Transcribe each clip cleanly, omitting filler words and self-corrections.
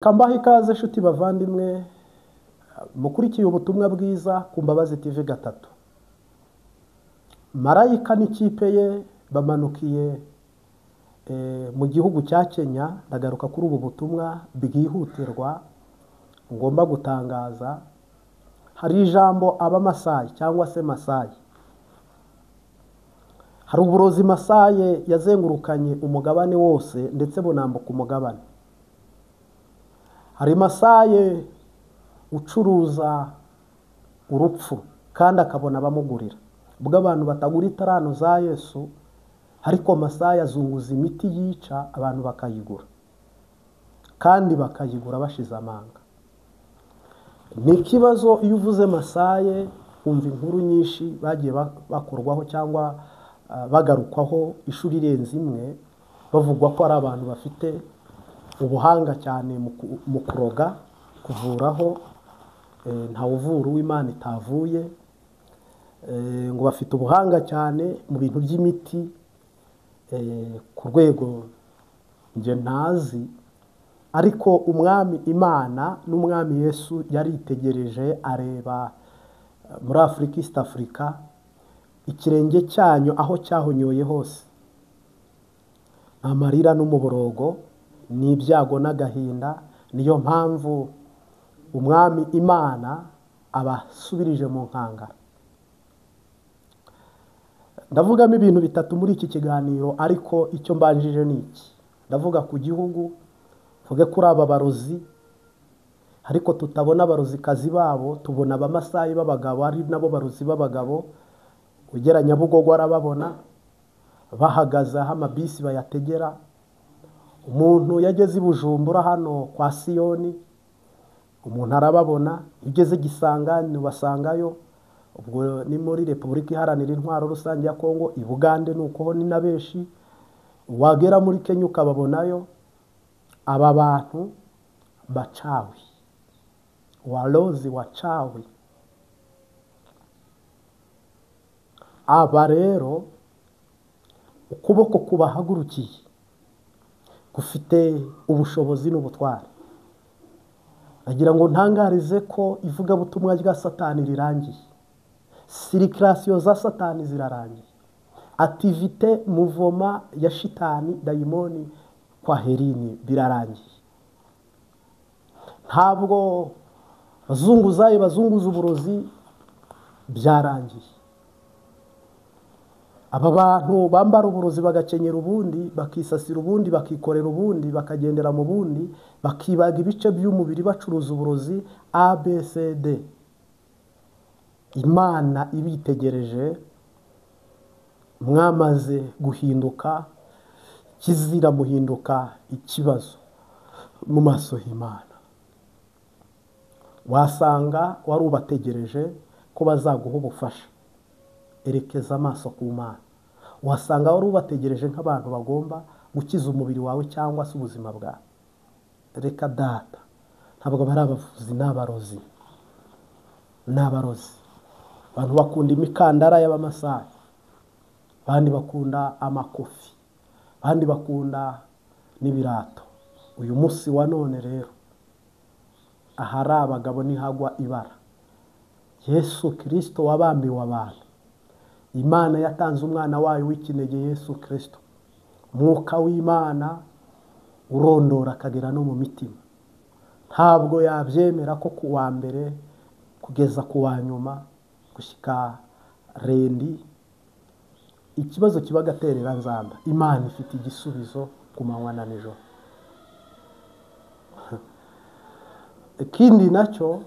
Kambaha ikaze nshuti bavandimwe mukurikiye ubutumwa bwiza ku Mbabazi TV 3. Marayika n'ikipe ye bamanukiye mu gihugu cya Kenya. Ndagaruka kuri ubu butumwa bwihutirwa ngomba gutangaza. Hari ijambo abamasayi cyangwa se Masayi, hari uburozi Masayi yazengurukanye umugabane wose ndetse bunambuka umugabane. Hari Masayi ucuruza urupfu kandi akabona abamugurira. Ubwo abantu batagura itarano za Yesu, ariko Masayi azunguza imiti yica abantu bakayigura, kandi bakayigura bashize amanga. Ni ikibazo iyo uvuze Masayi wumva inkuru nyinshi bagiye bakorwaho cyangwa bagarukwaho inshuro irenze imwe, bavugwa ko ari abantu bafite ubuhanga cyane mu kuroga, kuvuraho, ntawuvura uw'Imana itavuye, ngo bafite ubuhanga cyane mu bintu by'imiti ku rwego njye ntazi. Ariko umwami Imana n'umwami Yesu yaritegereje areba muri Afurika, East Africa, ikirenge cyanyu aho cyahonyoye hose, amarira n'umuborogo, ni ibyago n'agahinda. Niyo mpamvu umwami Imana abasubirije mu nkangara. Ndavugamo ibintu bitatu muri iki kiganiro, ariko icyo mbanjije ni iki. Ndavuga ku gihugu, mvuge kuri aba barozi, ariko tutabona abarozikazi babo, tubona abamasayi b'abagabo ari nabo barozi b'abagabo. Ugera Nyabugogo arababona bahagaze aho amabisi bayategera. Umuntu yageze i Bujumbura hano kwa Siyoni, umuntu arababona. Ugeze Gisangani basangayo, ubwo ni muri Repubulika Iharanira Intwaro Rusange ya Kongo. I Bugande nuko ni na benshi, wagera muri Kenya ukababonayo. Aba bantu bacawi, warozi wacawi. Aba rero ukuboko kubahagurukiye gufite ubushobozi n'ubutware. Agira ngo ntangarize ko ivugabutumwa rya Satani rirangiye, sirikirasiyo za Satani zirarangiye, ativite muvoma ya shitani dayimoni kwa herini birarangiye. Ntabwo bazunguzaye bazunguza uburozi, byarangiye. Aba bantu bambara uburozi bagakenyera ubundi, bakisasira ubundi, bakikorera ubundi, bakagendera mu bundi, bakibaga ibice by'umubiri bacuruza uburozi ABCD. Imana ibitegereje, mwamaze guhinduka kizira muhinduka ikibazo mu maso y'Imana. Wasanga wari ubategereje ko bazaguha ubufasha, erekeza amaso ku Mana. Wasanga wari ubategereje nk'abantu bagomba gukiza umubiri wawe cyangwa se ubuzima bwawe. Reka data, ntabwo bari abavuzi, n'abarozi, n'abarozi. Abantu bakunda imikandara y'abamasayi, abandi bakunda amakofi, abandi bakunda n'ibirato. Uyu munsi wa none rero ahari abagabo nihagwa ibara. Yesu Kristo wabambiwe abantu, Imana yatanze umwana wayo w'ikinege Yesu Kristo. Mwuka w'Imana urondora akagera no mu mitima. Ntabwo yabyemera ko ku wa mbere kugeza ku wa nyuma gushyika rendi ikibazo kiba gaterera nzamba. Imana ifite igisubizo ku manywa na nijoro. Ikindi nacyo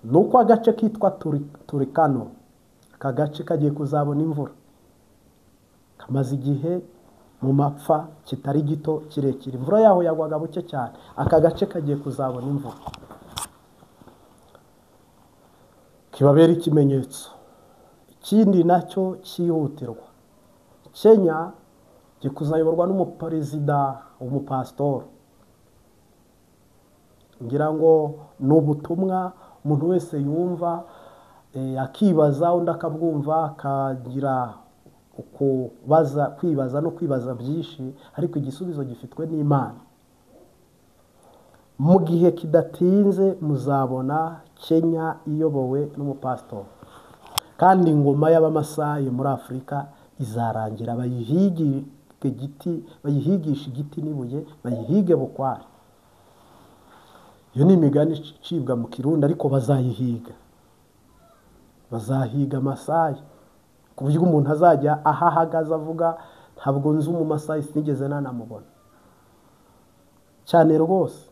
ni uko agace kitwa Turikano, aka gace kagiye kuzabona imvura, kamaze igihe mu mapfa kitari gito kirekire, imvura yaho yagwaga buke cyane. Aka gace kagiye kuzabona imvura, kibabera ikimenyetso. Ikindi nacyo cyihutirwa, Kenya gikuzayoborwa n'umuperezida umupasitori. Ngira ngo ni ubutumwa umuntu wese yumva akibaza, undi akabwumva, akagira ukubaza, kwibaza no kwibaza byinshi, ariko igisubizo gifitwe n'Imana. Mu gihe kidatinze muzabona Kenya iyobowe n'umupasitori, kandi ingoma y'Abamasayi muri Afurika izarangira, bayihige igiti, bayihigisha igiti n'ibuye, bayihige bukware. Iyo ni imigani icibwa mu Kirundi, ariko bazayihiga, bazahiga Masayi ku buryo umuntu azajya aho ahagaze avuga ntabwo nzi Umumasayi, sinigeze nanamubona. Cyane rwose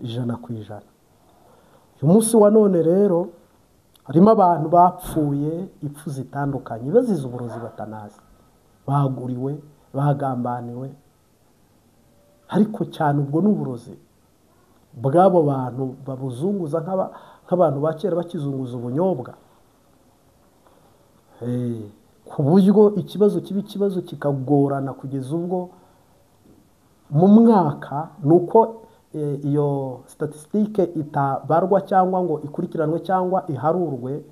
100%. Uyu munsi wa none rero harimo abantu bapfuye ipfu zitandukanye bazize uburozi batanazi, baguriwe, bagambaniwe, ariko cyane ubwo ni uburozi bw'abo bantu babuzunguza nk'abantu ba kera bakizunguza ubunyobwa, ku buryo ikibazo kiba ikibazo kikagorana kugeza ubwo mu mwaka nuko iyo statistique itabarwa cyangwa ngo ikurikiranwe cyangwa iharurwe.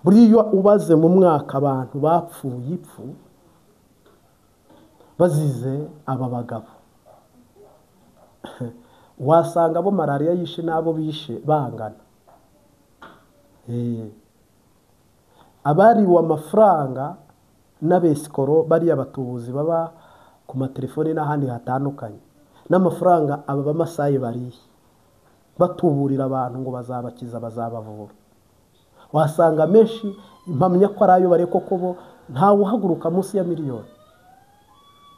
Buriya ubaze mu mwaka abantu bapfuye ipfu bazize aba bagabo, wasanga abo malariya yishe n'abo bishe bangana. Abariwe amafaranga n'abesikoro bariya batubuzi baba ku matelefoni n'ahandi hatandukanye, n'amafaranga aba Bamasayi bariye batuburira abantu ngo bazabakiza, bazabavura, wasanga menshi impamya ko ari ayo bari, koko bo ntawe uhaguruka munsi ya miliyoni.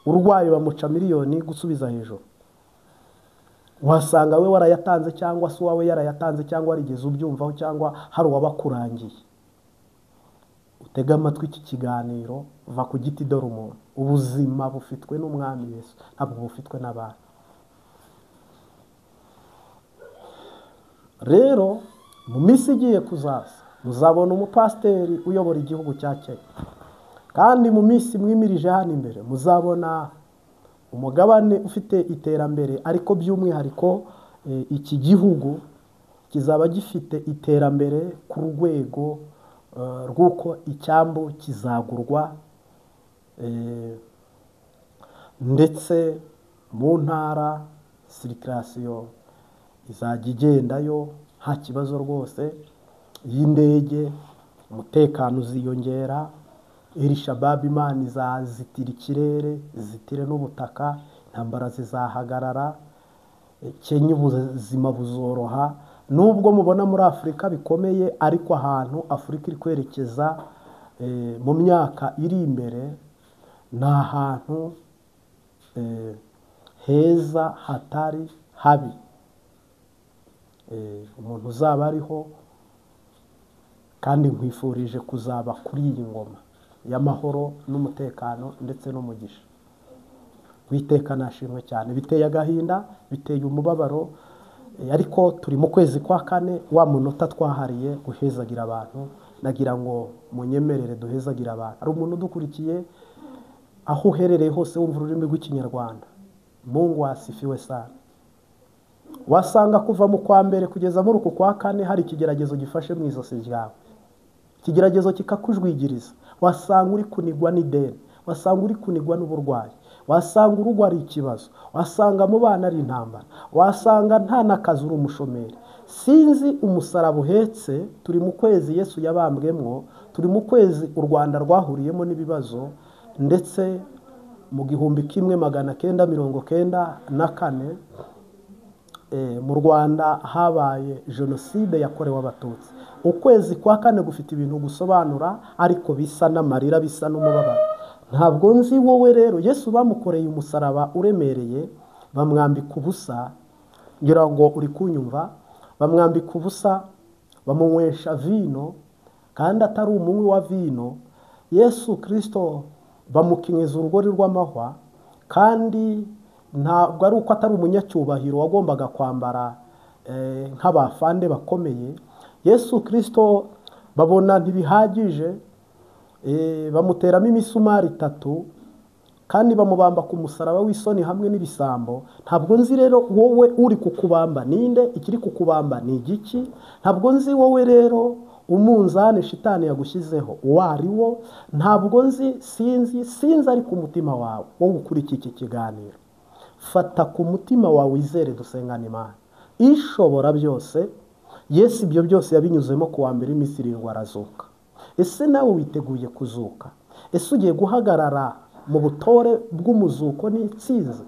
Urwaye bamuca miliyoni gusubiza hejuru. Wasanga we warayatanze cyangwa se uwawe yarayatanze cyangwa warigeze ubyumvaho cyangwa hari uwabakurangiye. Utega amatwi iki kiganiro, va ku giti dore umuntu. Ubuzima bufitwe n'Umwami Yesu, ntabwo bufitwe n'abantu. Rero mu minsi igiye kuzaza muzabona umupasiteri uyobora igihugu cya Kenya, kandi mu minsi mwimirije hano imbere muzabona umugabane ufite iterambere, ariko by'umwihariko iki gihugu kizaba gifite iterambere ku rwego rw'uko icyambu kizagurwa, ndetse mu ntara sirikirasiyo izajya igendayo nta kibazo rwose y'indege, umutekano uziyongera. Eri Shabab Imana izazitira ikirere, izitire n'ubutaka, intambara zizahagarara, Kenya ubuzima buzoroha. Nubwo mubona muri Afurika bikomeye, ariko ahantu Afurika iri kwerekeza mu myaka iri imbere ni ahantu heza hatari habi. Umuntu uzaba ariho, kandi nkwifurije kuzaba kuri iyi ngoma y'amahoro n'umutekano ndetse n'umugisha. Uwiteka nashimwe cyane. Biteye agahinda, biteye umubabaro, ariko turi mu kwezi kwa kane, wa munota twahariye guhezagira abantu. Nagira ngo munyemerere duhezagira abantu. Hari umuntu udukurikiye aho uherereye hose wumva ururimi rw'Ikinyarwanda, Mungu asifiwe sana. Wasanga kuva mu kwa mbere kugeza muri uku kwa kane hari ikigeragezo gifashe mu izosi ryawe, ikigeragezo kikakujwigiriza. Wasanga uri kunigwa n'ideni, wasanga uri kunigwa n'uburwayi, wasanga urugo ari ikibazo, wasanga mu bana ari intambara, wasanga nta n'akazi uri umushomeri. Sinzi umusaraba uhetse. Turi mu kwezi Yesu yabambwemwo, turi mu kwezi u Rwanda rwahuriyemo n'ibibazo, ndetse mu 1994 mu Rwanda habaye jenoside yakorewe Abatutsi. Ukwezi kwa kane gufite ibintu gusobanura, ariko bisa n'amarira, bisa n'umubabaro. Ntabwo nzi wowe rero, Yesu bamukoreye umusaraba uremereye, bamwambika ubusa, ngira ngo uri kunyumva, bamwambika ubusa, bamunywesha vino kandi atari umunywi wa vino. Yesu Kristo bamukenyeza urugori rw'amahwa, kandi ntabwo ari uko atari umunyacyubahiro wagombaga kwambara nk'abafande bakomeye. Yesu Kristo babona ntibihagije, bamuteramo imisumari 3 kandi bamubamba ku musaraba w'isoni hamwe n'ibisambo. Ntabwo nzi rero wowe uri kukubamba ninde, ikiri kukubamba ni igiki. Ntabwo nzi wowe rero umunzani shitani yagushyizeho uwo ari wo. Ntabwo nzi, sinzi ariko umutima wawe wowe ukurikiye iki kiganiro, Fata ku mutima wawe wizere dusengane Imana ishobora byose. Yesu ibyo byose yabinyuzemo ku wa mbere iminsi 7 arazuka. Ese nawe witeguye kuzuka? Ese ugiye guhagarara mu butore bw'umuzuko n'intsinzi?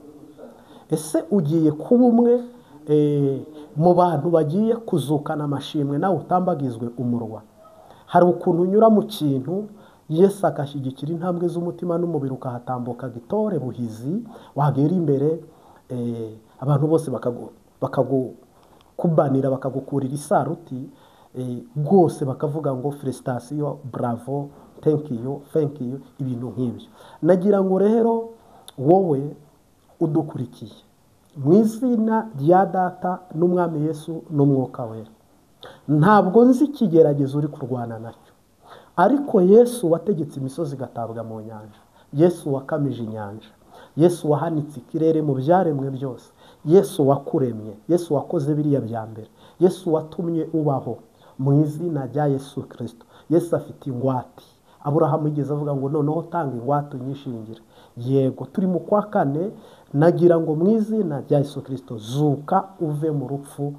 Ese ugiye kuba umwe mu bantu bagiye kuzukana amashimwe nawe utambagizwe umurwa? Hari ukuntu unyura mu kintu Yesu agashyigikira intambwe z'umutima n'umubiri ukahatambuka gitore buhizi, wagera imbere abantu bose bakagukubanira, bakagukurira isaruti rwose, bakavuga ngo felicitation, bravo, thank you, thank you, ibintu nk'ibyo. Nagira ngo rero wowe udukurikiye mu izina rya Data n'Umwami Yesu n'Umwuka Wera, ntabwo nzi ikigeragezo uri kurwana nacyo, ariko Yesu wategetse imisozi igatabwa mu nyanja, Yesu wakamije inyanja, Yesu wahanitse ikirere mu byaremwe byose, Yesu wakuremye, Yesu wakoze biriya bya mbere, Yesu watumye ubaho, mu izina rya Yesu Kristo. Yesu afite ingwate. Aburahamu yigeze avuga ngo noneho tanga ingwate unyishingire. Yego, turi mu kwa kane, nagira ngo mu izina rya Yesu Kristo zuka uve mu rupfu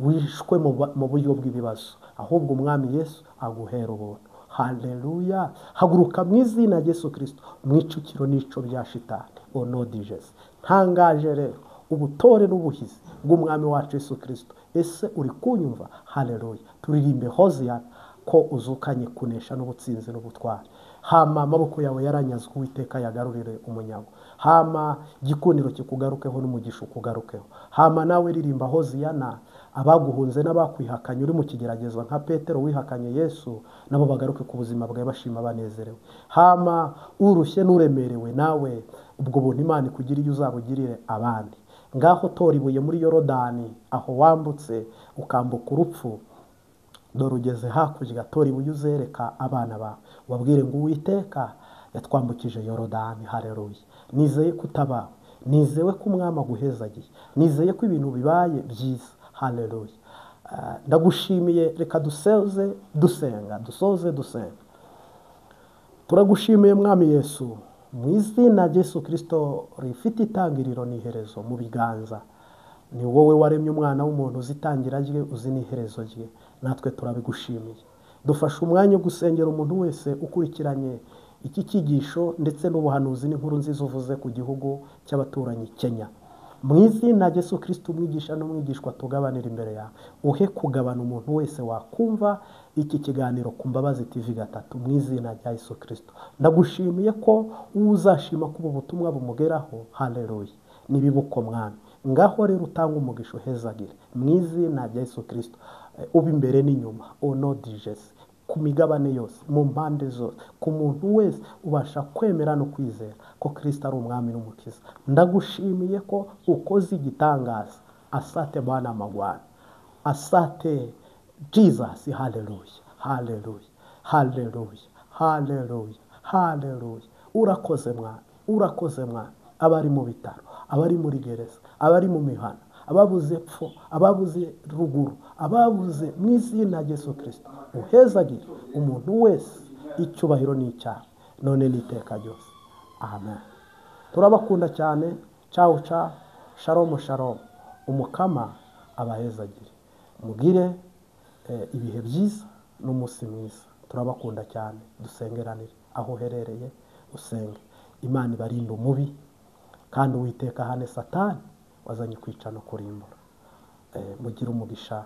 wishwe mu buryo bw'ibibazo, ahubwo Umwami Yesu aguhera ubuntu. Haleluya! Haguruka mu izina rya Yesu Kristo, mu icukiro n'ico bya shitani. Ono di Jesu. Ntangaje rero ubutore n'ubuhizi bw'Umwami wacu Yesu Kristo. Ese uri kunyumva? Haleluya! Turirimbe Hoziyana ko uzukanye kunesha n'ubutsinzi n'ubutwari. Hama amaboko yawe yaranyazwe, Uwiteka yagarurire umunyago. Hama igikundiro kikugarukeho n'umugisha ukugarukeho. Hama nawe ririmba Hoziyana, abaguhunze n'abakwihakanye uri mu kigeragezo nka Petero wihakanye Yesu, nabo bagaruke ku buzima bwawe bashima banezerewe. Hama urushye n'uremerewe, nawe ubwo buntu Imana ikugiriye uzabugirire abandi. Ngaho tora ibuye muri Yorodani, aho wambutse ukambuka urupfu, dore ugeze hakurya, tora ibuye uzereka abana bawe, wabwire ngo Uwiteka yatwambukije Yorodani. Haleluya! Nizeye kutabawe, nizewe ko Umwami aguhezagiye, nizeye ko ibintu bibaye byiza. Haleluya! Ndagushimiye. Reka dusoze dusenga, dusoze dusenga. Turagushimiye Mwami Yesu, mu izina rya Yesu Kristo rifite itangiriro n'iherezo mu biganza. Ni wowe waremye umwana w'umuntu, uzi itangira rye, uzi n'iherezo rye. Natwe turabigushimiye. Dufashe umwanya wo gusengera umuntu wese ukurikiranye iki cyigisho ndetse n'ubuhanuzi n'inkuru nziza uvuze ku gihugu cy'abaturanyi Kenya. Mu izina rya Yesu Kristo, umwigisha n'umwigishwa tugabanira imbere yawe, uhe kugabana umuntu wese wakumva iki kiganiro ku Mbabazi TV 3, mu izina rya Yesu Kristo. Ndagushimiye ko uzashima ko ubu butumwa bumugeraho. Haleluya! Nibibuko Mwami. Ngaho rero utanga umugisha uhezagire mu izina rya Yesu Kristo, uba imbere n'inyuma, ono di Jesu, ku migabane yose, mu mpande zose, ku muntu wese ubasha kwemera no kwizera ko Kristo ari Umwami n'Umukiza. Ndagushimiye ko ukoze igitangaza. Asante Bwana magwana, asante Jesus. Haleluya, haleluya, haleluya, haleluya, haleluya. Urakoze Mwami, urakoze Mwami. Abari mu bitaro, abari muri gereza, abari mu mihana, ababuze epfo, ababuze ruguru, ababuze mu izina rya Yesu Kristo, uhezagire umuntu wese. Icyubahiro ni icyawe none n'iteka ryose. Amen. Turabakunda cyane. Ciao ciao, shalom shalom. Umukama abahezagire, mugire ibihe byiza n'umunsi mwiza. Turabakunda cyane. Dusengeranire aho uherereye, usenge Imana ibarinde umubi, kandi Uwiteka ahane Satani wazanye kwica no kurimbura. Mugire umugisha.